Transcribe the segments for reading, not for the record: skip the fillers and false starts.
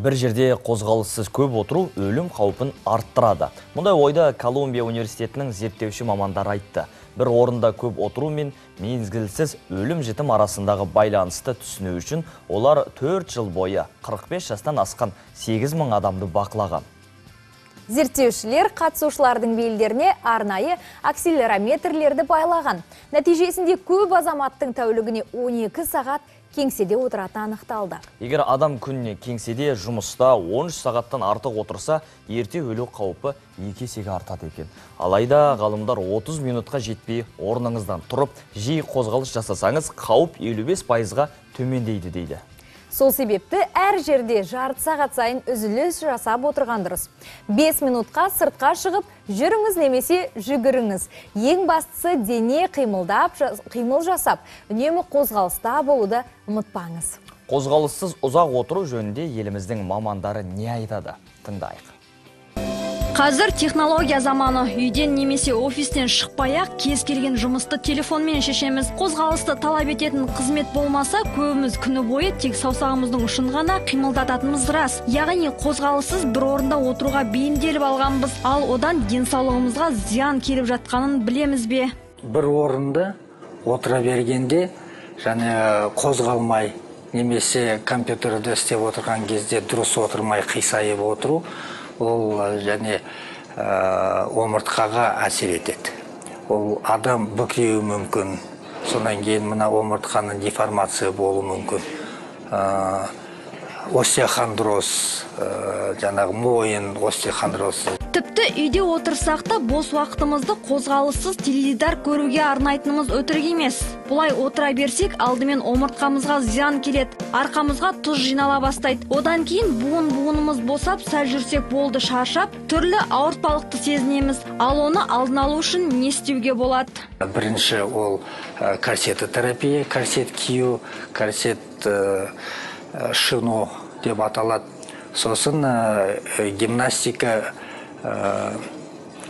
Бір жерде қозғалыссыз көп отыру өлім қаупін арттырады. Мұндай ойды Колумбия университетінің зерттеуші мамандары айтты. Бір орында көп отыру мен мезгілсіз өлім жітім арасындағы байланысты түсіну үшін олар 4 жыл бойы 45 жастан асқан 8 мың адамды бақылаған. Зерттеушілер қатысушылардың белдеріне арнайы акселерометрлерді байлаған. Нәтижесінде көп азаматтың тәулігіне 12 сағат кеңседе отыратыны анықталды. Егер адам күніне кеңседе жұмыста 13 сағаттан артық отырса, ерте өлу қаупі 2 есеге артады екен. Алайда ғалымдар 30 минутқа жетпей орныңыздан тұрып, жиі қозғалыс жасасаңыз, қауіп 55%-ға төмендейді дейді. Сол себепті әр жерде жарты сағат сайын үзіліс жасап отырған дұрыс. 5 минутқа сыртқа шығып, жүріңіз немесе жүгіріңіз. Ең бастысы дене қимылдап, қимыл жасап, үнемі қозғалыста болуды ұмытпаңыз. Қозғалыссыз ұзақ отыру жөнінде еліміздің мамандары не айтады? Тыңдайық. Қазір технология заманы. Үйден немесе офистен шықпай-ақ кез келген жұмысты телефонмен шешеміз. Қозғалысты талап ететін қызмет болмаса, көбіміз күні бойы тек саусағымыздың ұшын ғана қимылдататынымыз рас. Яғни қозғалыссыз бір орында отыруға бейімделіп алғанбыз. Ал одан денсаулығымызға зиян келіп жатқанын білеміз бе? Бір орында отыра бергенде және қозғалмай немесе компьютерде істеп отырған кезде дұрыс отырмай қисайып отыру, ол және омыртқаға әсер етеді. Ол адам бүкіреуі мүмкін. Содан кейін мына омыртқаның деформация болуы мүмкін. Остеохондроз, жаңағы мойын остеохондроз. Тіпті үйде отырсақ та бос уақытымызды қозғалыссыз теледидар көруге арнайтынымыз өтірік емес. Бұлай отыра берсек, алдымен омыртқамызға зиян келеді, арқамызға тұз жинала бастайды. Одан кейін буын-буынымыз босап, сәл жүрсек болды шаршап, түрлі ауыртпалықты сезінеміз. Ал оны алдын алу үшін не істеуге болады? Бірінші ол корсетотерапия, корсет кию, корсет шину деп аталады. Сосын гимнастика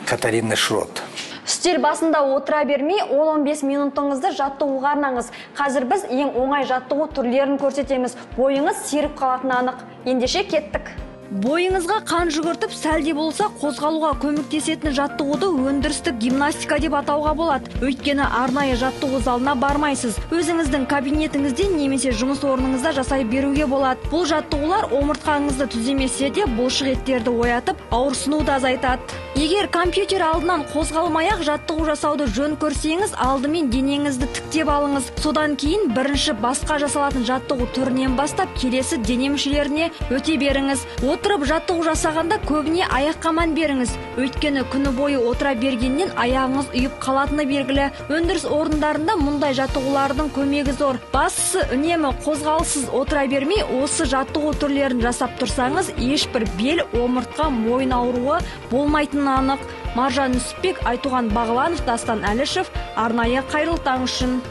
Катарина Шрот. Үстел басында отыра бермей 10-15 минутыңызды жаттығуға арнаңыз. Қазір біз ең оңай жаттығу түрлерін көрсетеміз. Бойыңыз серіп қалатыны анық. Ендеше кеттік. Бойыңызға қан жүгіртіп, сәл де болса қозғалуға көмектесетін жаттығуды өндірістік гимнастика деп атауға болады. Өйткені арнайы жаттығу залына бармайсыз. Өзіңіздің кабинетіңізде немесе жұмыс орныңызда жасай беруге болады. Бұл жаттығулар омыртқаңызды түземесе де бұлшық еттерді оятып, ауырсынуды азайтады. Егер компьютер алдынан қозғалмай-ақ жаттығу жасауды жөн көрсеңіз, алдымен денеңізді тіктеп алыңыз. Содан кейін бірінші басқа жасалатын жаттығу түрінен бастап келесі дене мүшелеріне өте беріңіз. Отырып жаттығу жасағанда көбіне аяққа мән беріңіз. Өйткені күні бойы отыра бергеннен аяғыңыз ұйып қалатыны белгілі. Өндіріс орындарында мұндай жаттығулардың көмегі зор. Бастысы үнемі қозғалыссыз отыра бермей, осы жаттығу түрлерін жасап тұрсаңыз, ешбір бел, омыртқа, мойын ауруы болмайтыны анық. Маржан Нүсіпбек, Айтуған Бағланов, Дастан Әлішев, арнайы Қайырлы таң үшін.